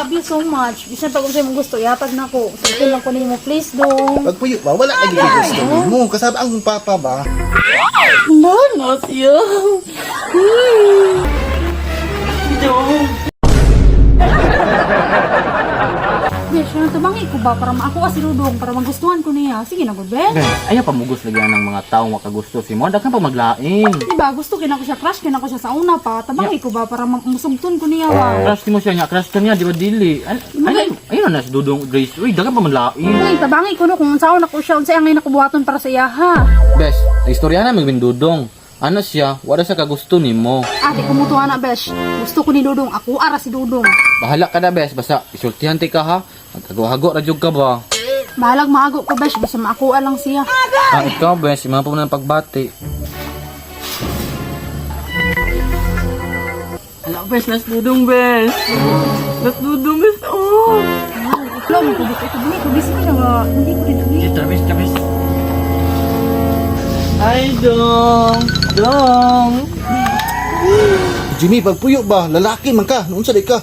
love you so much. Bisan pag unsay mong gusto, ihatag na ko. Sugton lang ko nimo, please dong. Pagpuyo ba? Wala lagi kay gusto nimo. Kasab ang papa ba? Ano siya? Dong. Besh, ano tabangi ko ba para maako si Dudong para magustuhan ko niya. Sige na gud, Besh. Bes, ayaw pamugos lagi ng mga taong makagusto si mo. Daghan pa maglain. Diba, gusto kina ko siya, crush kina ko siya sa una pa. Tabangi ko ba para musugton ko niya ba? Crush mo siya niya, crush ka niya, di ba dili? Ay, ay, ayun na si Dudong Grace. Uy, daghan pa maglain. Ay, tabangi ko no kung unsaon ako siya, unsay angay nakubuhaton para sa iya ha. Bes, ang istorya na magbing Dudong. Ano siya, wala siya kagusto nimo. Ate, kumutuwa na, Besh. Gusto ko ni Dudong. Ako ara si Dudong. Bahala ka na, Bes. Basta, isultihan ti ka ha. Magkagawa-hago, radyog ka ba? Bahalag maago ko, Besh. Basta maakuha lang siya. Ah, ikaw, Bes, mga pa mo ng pagbati. Ala, bes, nas dudong, bes. Nas dudong, bes. Oh. Wala mo ko, Besh. Ito, bumi ko. Busy na ba? Hindi ko dito. eh. Tara, Bes, tara, Bes. Ay, dong. Dong. Jimmy, pagpuyo ba? Lalaki man ka. Unsa di ka?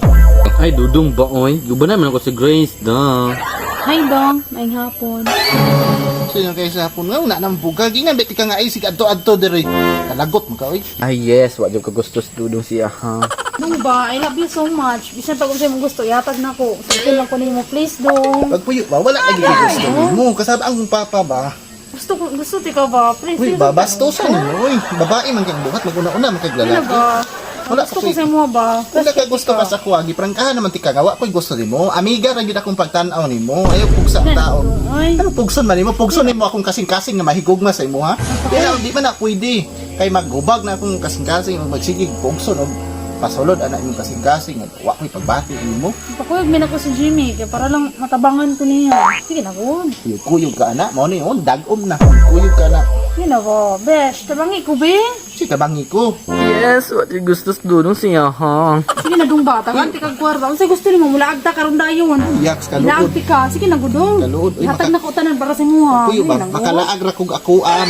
Ay, Dudong ba, oy? Guba naman ako si Grace, da. Hi, Dong. Maing hapon. Sino kay sa hapon nga una nang buga gingan bet ka nga ay sig adto-adto diri. Kalagot man ka oy. Ay, yes. Wa jud ka gusto si Dudong siya, ha? Ano ba? I love you so much. Bisan pag unsay mong gusto, ihatag na ko. Sugton lang ko nimo, please, Dong. Pagpuyo ba? Wala lagi kay gusto nimo. Kasab ang papa ba? Gusto ko, gusto ti ka ba? Please. Uy, please, ba bastosan nimo oy. Babae man kang buhat maguna-una man kag Ano lalaki. ba? Wala Gusto ko kasi- sa mo ba? Wala ka gusto ka sa kuha, giprangkahan naman ti ka nga, wa ko'y gusto nimo. Amiga ra gyud akong pagtan-aw nimo. Ayaw pugsa ang tao. Ay. Ano pugson man nimo? Pugson nimo akong kasing-kasing nga mahigugma sa imo ha. Pero di man na pwede. Kay maghubag na akong kasing-kasing ug magsigig pugson og pasulod ana imong kasing-kasing wa ko'y pagbati nimo. Pakuyog man ako si Jimmy kaya para lang matabangan ko niya. Sige na ko. Kuyog ka ana, mao ni on dagom na. Kuyog ka na. Sige na ba? Besh, tabangi ko be. Si tabangi ko. Yes, what you gusto sa dudong siya, ha? Sige na dong ba? Tagan ti kag kwarta. Unsay gusto nimo mula agta karon dayon. Yaks kaluod. Laag ti ka. Sige na gudong. Kaluod. Uy, Hatag na ko tanan para sa imo ha. Kuyo Sige ba? na, gud. Makalaag ra kog ako ah,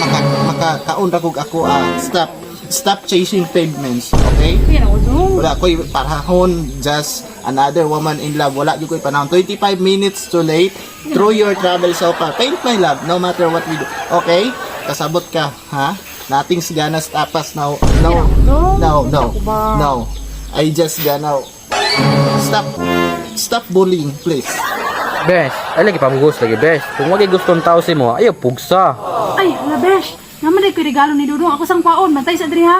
makakaon ra kog ako ah. Stop. Stop chasing pavements, okay? Sige na gudong. Wala ko'y parahon, just another woman in love. Wala gyud ko'y panahon. 25 minutes too late. Through your travel so far. Paint my love, no matter what we do. Okay? Kasabot ka, ha? Nothing's gonna stop us now. No. No, no. No. I just gonna stop. Stop bullying, please. Bes, ay lagi pamugos lagi, Bes. Kung wagi gusto ang tao si mo, ayaw pugsa. Ay, hala Besh. Naman day ko regalo ni Dudong. Ako sang kwaon. Bantay sa diri ha.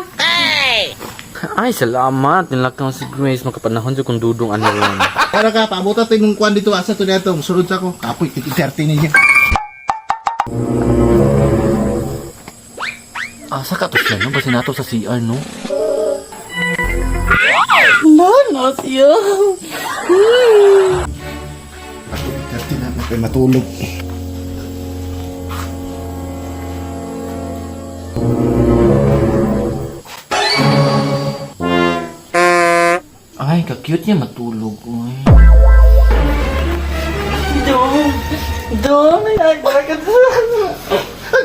Ay, salamat. Nilakaw si Grace. Makapanahon siya kung Dudong ano ron. Para ka, paabot natin yung kwan dito. Asa to na ito? Musulod sa ko. Kapoy, tig-30 niya. Asa ka to siya, no? Basta nato sa CR, no? Ano siya? Kapoy, 30 na. Kapoy, matulog. Ay, ka-cute niya matulog, oy. Dong. Dong, ay, bakit? Ay,